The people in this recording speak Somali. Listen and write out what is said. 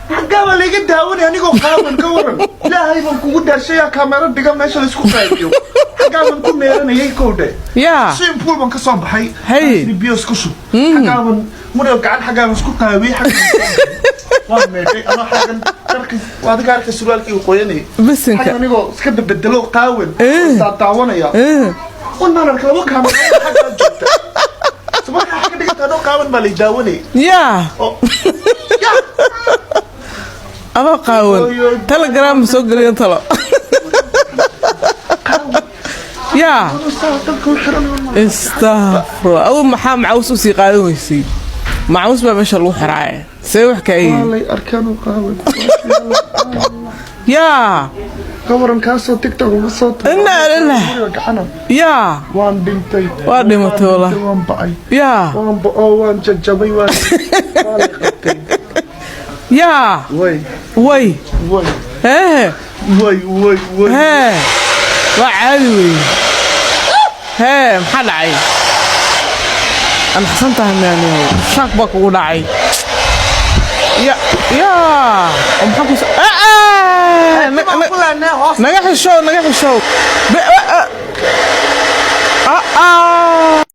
Xaggaa baa layga daawanay anigoo qaawan. Ka waran? Ilaahay baan kugu dhaashayaa, kaamero dhiga meesha laysku qaabiyo. Xaggaa baan ku meeranayay, kowdhe. Swimming pool baan ka soo baxay. Hey. Biyo isku shub. Xaggaa baan mudho gacan, xaggaa baan isku qaabiyey, xaggaa waan meedhay anoo xaggan dharka waa adiga arkay, surwaalkii uu qoyanayay. Bisinka. Xaggan anigoo iska bedelo, qaawan, daawanaya un baan arkay laba kaamero xaggaa joogta. So markaa xagga dhiganta anoo qaawan baa lay daawanayay. Oo ya. Adoo qaawan. Oy, oy. Telegram ma soo geliyan talo yaa? Dalka u xiran. Istafurlah, aduu maxaa macaws usii qaadan weysay? Macaws baa meesha lagu xiraaye, see wax kaa waa yihiin? Lay arkaan oo qaawan. Ka waran kaasoo TikTok uga soo Innaa lillaah. Guriga gacana. Waan dhintay. Waa dhimatay wallah. Waan ba'ay. Waan ba'o, waan jajabay, waa lay qabtay. Way. Way. Way. Hee. Way, way, way. Hee, waa caadi wey. Hee, maxaa dhacay? Anaxsan tahay maaniyow, shaak baa kugu dhacay. Ya ya, oo maxaa ku naga xishow, naga xishow.